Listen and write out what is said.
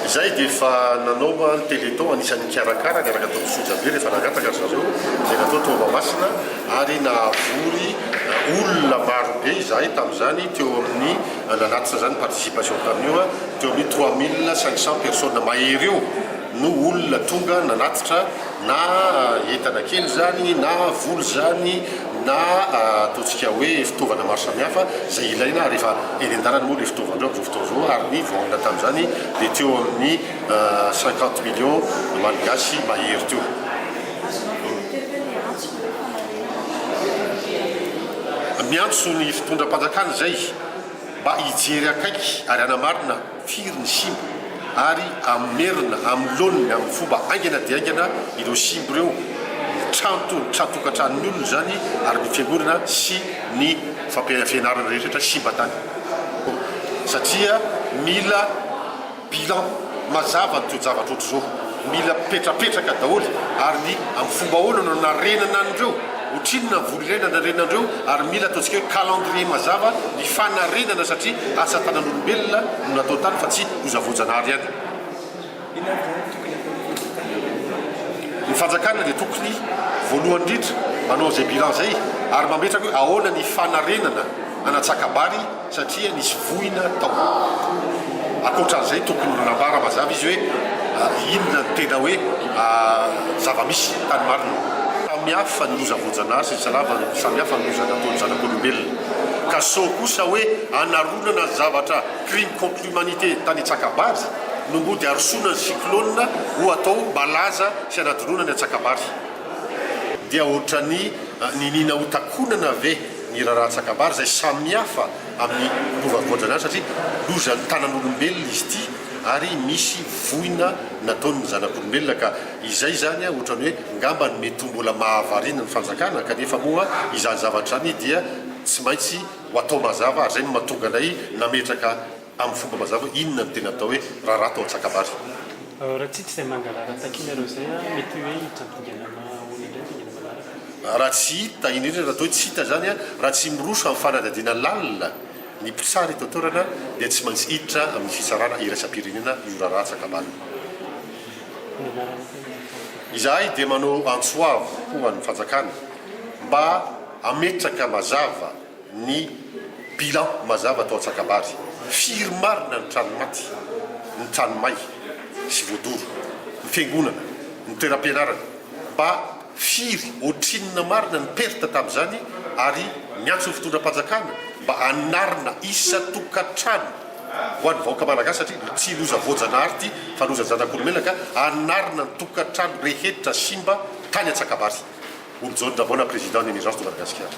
Izahay dia efa nanao ny Téléthon anisan'ny nikarakara niaraka tamin'ny Sojabe rehefa nangataka ry zareo izay natao tao Mahamasina ary nahavory olona marobe izahay tamin'izany teo amin'ny nanatitra izany participation tamin'io teo amin'ny 3500 personnes mahery eo no olona tonga nanatitra na entana kely izany na vola izany na ataontsika hoe fitaovana maro samihafa izay ilaina ary efa eny an-dalana moa ilay fitaovana ireo amin'izao fotoana izao ary ny voaongona tamin'izany dia teo amin'ny 50 millions malgasy mahery teo. Miantso ny fitondram-panjakana izay mba hijery akaiky ary hanamarina Firy ny simba ary hamerina amin'ny laoniny amin'ny fomba haingana dia haingana ireo simba ireo, ny trano, ny trano tokantranon'ny olona izany ary ny fiangonana sy ny fampianarana rehetra simba tany. Satria mila bilan mazava ny toe-javatra ohatr'izao, mila mipetrapetraka daholo ary ny amin'ny fomba ahoana no hanarenana an'ireo. Ohatrinona ny vola ilaina hanarenana an'ireo ary mila ataontsika hoe calendrier mazava ny fanarenana satria asa tanan'olombelona no natao tany fa tsy loza voajanahary ihany. Inona avy izany no tokony hataon'ny fanjakana? Ny fanjakana dia tokony voalohany indrindra manao izay bilan izay ary mametraka hoe ahoana ny fanarenana an'Antsakabary satria nisy voina tao. Ankoatran'izay tokony nanambara mazava izy hoe inona no tena hoe zava-misy tany marina. Samy hafa ny loza voajanahary sy ny samy hafa ny loza nataon'ny zanak'olombelona. Ka sao kosa hoe hanaronana ny zavatra crime contre l'humanité tany Antsakabary no mody arosoana ny cyclone ho atao malaza sy hanadinoana ny Antsakabary. Dia ohatran'ny niniana ho takonana ve ny raharaha Antsakabary izay samihafa amin'ny lova voajanahary satria lozan'ny tanan'olombelona izy ity ary misy voina nataon'ny zanak'olombelona ka izay izany ohatran'ny hoe ngamba ny mety ho mbola mahavariana ny fanjakana kanefa moa izany zavatra izany dia tsy maintsy ho atao mazava ary izay no mahatonga anay nametraka Amin'ny fomba mazava hoe inona no tena atao hoe raharaha tao Antsakabary. Raha tsy hita izay mangarahara takianareo izay, mety hoe hiditra amin'ny dingana ahoana indray ny dingana manaraka? Raha tsy hita, indrindra raha atao hoe tsy hita izany, raha tsy miroso amin'ny fanadihadiana lalina ny mpitsara eto an-toerana dia tsy maintsy hiditra amin'ny fitsarana iraisam-pirenena io raharaha Antsakabary io. Izahay dia manao antso avo ho an'ny fanjakana mba hametraka mazava ny bilan mazava tao Antsakabary, firy marina ny trano maty, ny trano may sy voadoro, ny fiangonana, ny toeram-pianarana, mba firy, ohatrinona marina ny perte tamin'izany ary miantso ny fitondram-panjakana mba hanarina isan-tokantrano ho an'ny vahoaka malagasy satria tsy loza voajanahary ity fa loza zanak'olombelona ka hanarina ny tokantrano rehetra simba tany Antsakabary. Holijaona Rabaona, Président ny Emergence de Madagasikara.